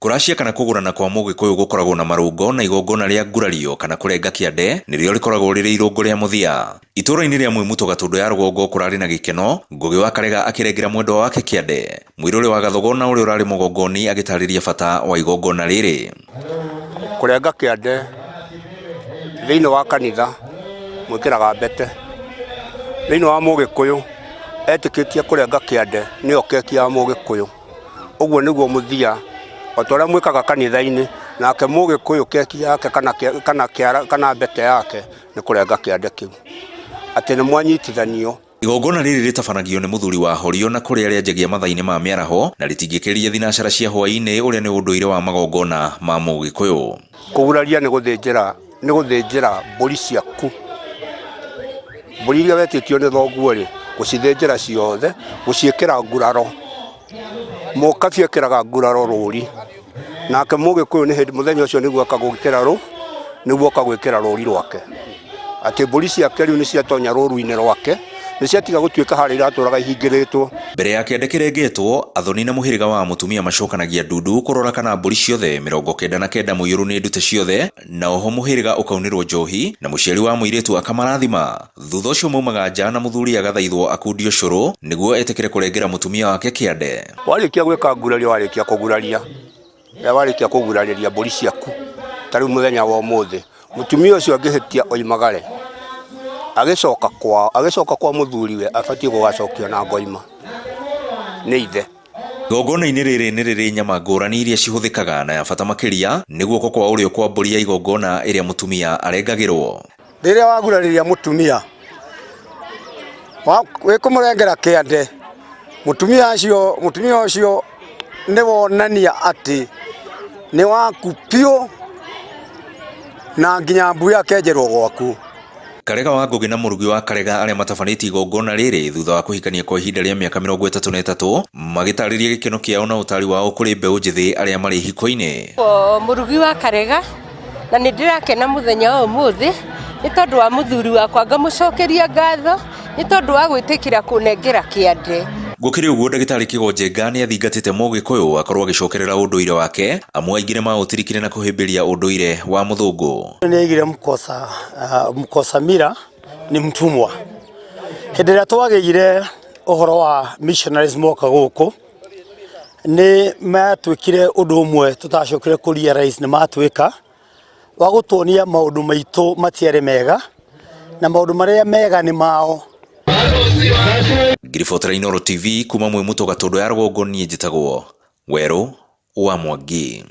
Kũracia kana kũgũrana kwa Mũgĩkũyũ gũkoragwo na marũngo na igongona rĩa ngurario kana kũrenga kĩande nĩrĩo rĩkoragwo rĩrĩ irũngo rĩa mũthia. Itũũra-inĩ rĩa Mwĩmuto Gatũndũ ya rũgongo kũrarĩ na gĩkeno, Ngũgĩ wa Karega akĩrengera mwendwa wake kĩande. Mũirũrĩ wa Gathogona ũrĩa ũrarĩ mũgongoni agĩtarĩria bata wa igongona rĩrĩ. Kũrenga kĩande thĩinĩ wa kanitha mwĩkĩraga mbete, thĩinĩ wa Mũgĩkũyũ etĩkĩtie kũrenga kĩande nĩyo keki ya Mũgĩkũyũ. Ũguo nĩguo mũthia, o ta ũrĩa mwĩkaga kanitha-inĩ, nake Mũgĩkũyũ keki yake kana kana kĩara kana mbete yake nĩ kũrenga kĩande kĩu, atĩ nĩ mwanyitithanio. Igongona rĩrĩ rĩtabanagio nĩ mũthuri wa horio na kũrĩa rĩanjagia mathaa-inĩ ma mĩaraho na rĩtingĩkĩria thinacara cia hwaĩ-inĩ ũrĩa nĩ ũndũire wa magongona ma Mũgĩkũyũ. Kũguraria nĩ gũthĩnjĩra nĩ gũthĩnjĩra mbũri ciaku, mbũri iria wetĩtio nĩ thoguo rĩ, gũcithĩnjĩra ciothe, gũciĩkĩra nguraro. Mũkabi ekĩraga nguraro rũri, nake Mũgĩkũyũ nĩ hĩndĩ mũthenya ũcio nĩguo oka gwĩkĩra rũ, nĩguo oka gwĩkĩra rũri rwake. Atĩ mbũri ciake rĩu nĩ ciatonya rũru-inĩ rwake, nĩ ciatiga gũtuĩka harĩa iratũraga ihingĩrĩtwo. Mbere ya kĩande kĩrengetwo, athoni na mũhĩrĩga wa mũtumia macokanagia ndundu kũrora kana mbũri ciothe 99 mũiyũru nĩ ndute ciothe na oho mũhĩrĩga ũkaunĩrwo njohi na mũciari wa mũirĩtu akamarathima. Thutha ũcio maumaga nja na mũthuri agathaithwo akundio cũrũ nĩguo etĩkĩre kũrengera mũtumia wake kĩande. Warĩkia gwĩka ngurario warĩkia kũguraria, rĩrĩa warĩkia kũgurarĩria mbũri ciaku ta rĩu mũthenya wa ũmũthĩ, mũtumia ũcio angĩhĩtia oimagare, agĩcoka kwao, agĩcoka kwa mũthuriwe abatiĩ gũgacokio na ngoima nĩ ithe. Igongona-inĩ rĩrĩ nĩ rĩrĩ nyama ngũrani iria cihũthĩkaga na ya bata makĩria nĩ guoko kwa ũrĩo kwa mbũri ya igongona ĩrĩa mũtumia arengagĩrwo. Rĩrĩa wagurarĩria mũtumia, wĩkũmũrengera kĩande, mũtumia ũcio mũtumia ũcio nĩ wonania atĩ nĩ waku biũ na nginya mbui akenjerwo gwaku. Karega wa Ngũgĩ na Mũrugi wa Karega arĩa matabanĩtie igongona rĩrĩ thutha wa kũhikania kwa ihinda rĩa mĩaka 33 magĩtarĩria gĩkeno kĩao na ũtari wao kũrĩ mbeũ njĩthĩ arĩa marĩ ihiko-inĩ. Mũrugi wa Karega na nĩ ndĩrakena mũthenya wa ũmũthĩ nĩ tondũ wa mũthuri wakwa ngamũcokeria ngatho nĩ tondũ wa gwĩtĩkĩra kũnengera kĩande. Gũkĩrĩ ũguo ndagĩtarĩ Kĩgonjenga nĩ athingatĩte Mũgĩkũyũ akorwo agĩcokerera ũndũire wake amu aingĩ nĩ maũtirikire na kũhĩmbĩria ũndũire wa mũthũngũ. Nĩ aigire mkosa, mkosa mila ni mtumwa. Hĩndĩ ĩrĩa twagĩire ũhoro wa missionaries moka gũkũ nĩ matuĩkire ũndũ ũmwe tũtacokire kũ realize nĩ matuĩka wa gũtuonia maũndũ maitũ matiarĩ mega na maũndũ marĩa mega nĩ mao. Ngĩribotera Inooro TV kuma Mwĩmũtũ Gatũndũ ya rũgongo niĩ njĩtagwo Werũ wa Mwangi.